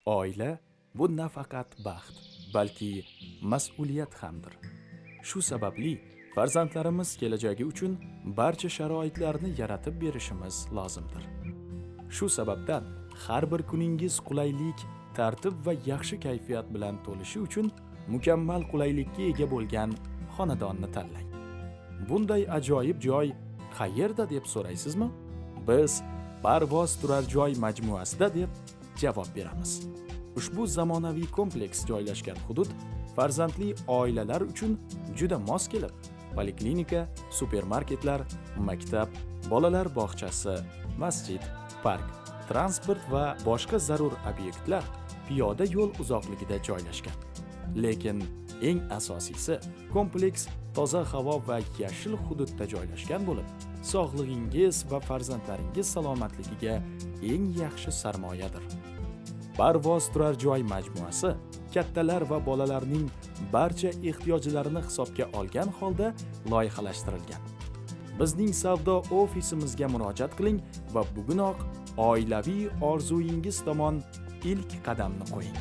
Oila bu nafaqat baxt, balki mas'uliyat hamdir. Shu sababli farzandlarimiz kelajagi uchun barcha sharoitlarni yaratib berishimiz lozimdir. Shu sababdan har bir kuningiz qulaylik, tartib va yaxshi kayfiyat bilan to'lishi uchun mukammal qulaylikka ega bo'lgan xonadonni tanlang. Bunday ajoyib joy qayerda deb so'raysizmi? Biz Parvoz turar joy majmuasida deb javob beramiz. Ushbu zamonaviy kompleks joylashgan hudud farzandli oilalar uchun juda mos kelib, poliklinika, supermarketlar, maktab, bolalar bog'chasi, masjid, park, transport va boshqa zarur obyektlar piyoda yo'l uzoqligida joylashgan. Lekin eng asosiysi, kompleks toza havo va yashil hududda joylashgan bo'lib, sog'lig'ingiz va farzandlaringiz salomatligiga eng yaxshi sarmoyadir. Parvoz turar joy majmuasi kattalar va bolalarning barcha ehtiyojlarini hisobga olgan holda loyihalashtirilgan. Bizning savdo ofisimizga murojaat qiling va bugunoq oilaviy orzuyingiz tomon ilk qadamni qo'ying.